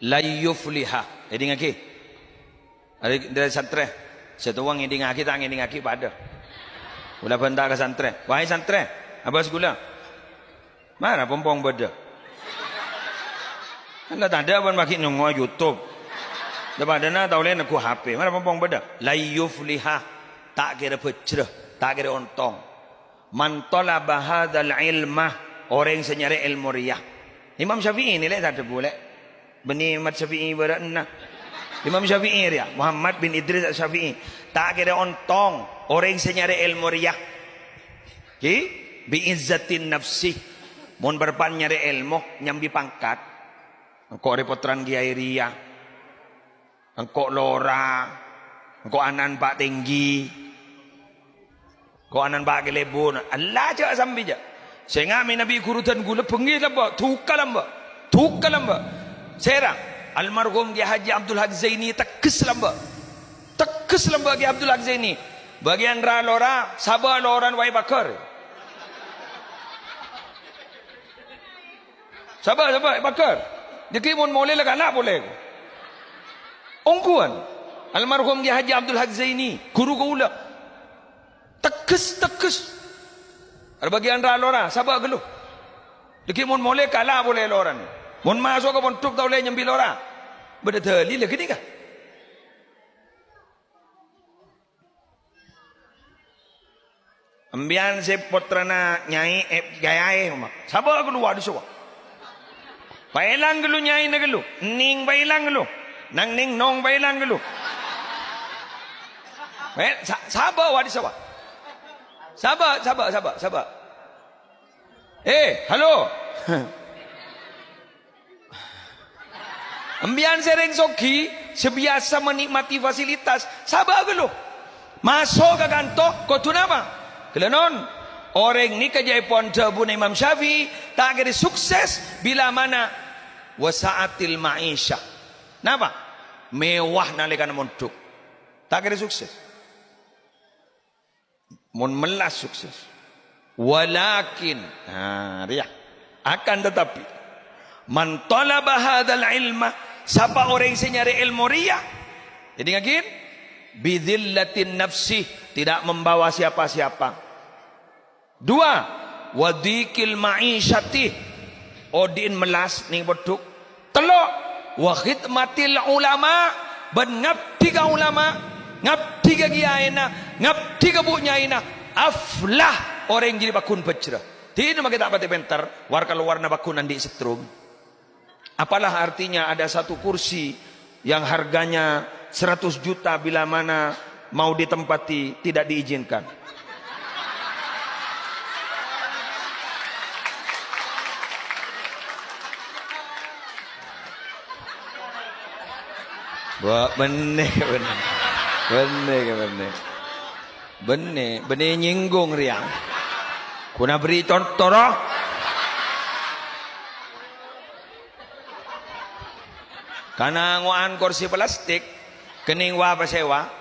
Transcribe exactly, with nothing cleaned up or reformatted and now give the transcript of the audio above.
La yufliha. Èdingngaghi. Arè dhâri santrè. Sè towa ngèdingngaghi ta' ngèdingngaghi padâ. Kaulâ bânta ka santrè. Wahai santrè, abâs kaulâ. Mara pong-pong bâdâ. Kan la tadâ' bân maghi' nyongngowa YouTube. La padâna ta' ollè neggu' H P. Mara pong-pong bâdâ. La yufliha. Ta' kèra bhâjrâ, ta' kèra ontong. "Man thalaba hadzal ilma," orèng sè nyarè èlmo rèya. Imam Syafi'i nèka, Lè', tadhâbu, Lè'. Bânnè Imam Syafi'i bârâ'na. Imam Syafi'i rèya, Muhammad bin Idris Asy-Syafi'i. Ta' kèra ontong orèng sè nyarè èlmo rèya. Ghi? "Bi izzatin nafsi." Mon bârâmpan nyarè èlmo, nyambi pangkat. Engko' rè pottrana kèyaè rèya. Engko' lora, engko' ana'na Pa' Tèngghi, engko' ana'na Pa' Kalèbun. Ella jâ' sambi jâ'. Sènga' mè' nabi ghuru dân ghulâ bengngè lambâ', dhukka lambâ', dhukka lambâ'. Sèra, almarhum Kè Haji Abdul Haq Zaini tegghes lambâ'. Tegghes lambâ' Kè Abdul Haq Zaini. Bâgiyân ra-lora, sabâ' lorana waè paghâr. Sabâ', sabâ', paghâr. Dhâggi' mon molè la kala' polè. Ongghuwân. Almarhum Kè Haji Abdul Haq Zaini, ghuru kaulâ. Tegghes, tegghes. Ar bâgiyân ra-lora, sabâ' ghâllu. Dhâggi' mon molè kala' polè lorana. Mon maso' ka pondhuk ta' ollè nyambi lora. Bâdâ dalilla ghânèka. Empèyan sè pottrana nyai, eh, kèyaè, omma. Sabâ' ghâllu, wadhu, sabâ'. Paèlang ghâllu nyaina ghâllu. Nèng paèlang ghâllu. Nang nèng nong paèlang ghâllu. Eh, sa-, sabâ', wadhu, sabâ'. Sabâ', sabâ', sabâ', sabâ'. Eh, halo. Empèyan sè rèng soghi, sè biyasa manè'mati fasilitas, sabâ' ghâllu. Maso' ka kanto, kodhu napa? Ghellâ' non. Orèng nèka ca'èpon dhâbuna Imam Syafi'i, ta' kèra sukses bilamana wasa'atil ma'isyah. Napa? Mewah nalèkana mondhuk. Ta' kèra sukses. Mon mellas sukses. Walakin, nah, rèya. Akan tetapi, "Man thalaba hadzal ilma," sapa orèng sè nyarè èlmo rèya? Èdingngaghi, "bi dzillatin nafsi," tidak membawa siapa-siapa. Dua, "wa dhiqil ma'isyati," odi'na mellas nèng pondhuk. Tello', "wa khidmatil ulama," bân ngabdi ka ulama, ngabdi ka kèyaèna, ngabdi ka bu' nyaina, aflah, orèng jârèya pagghun bhâjrâ. Dinah makè ta' patè pènter, war-kalowarra pagghun andi' setrum. Apalah artinya ada satu kursi yang harganya seratus juta bila mana mau ditempati tidak diizinkan? Wah, bânnè, bânnè. Bânnè, bânnè. Bânnè, bânnè nyèngghong rèya. Ghun aberri' conto, roh. Kana ngo'an korsi plastik, kennèng wa-pasèwa,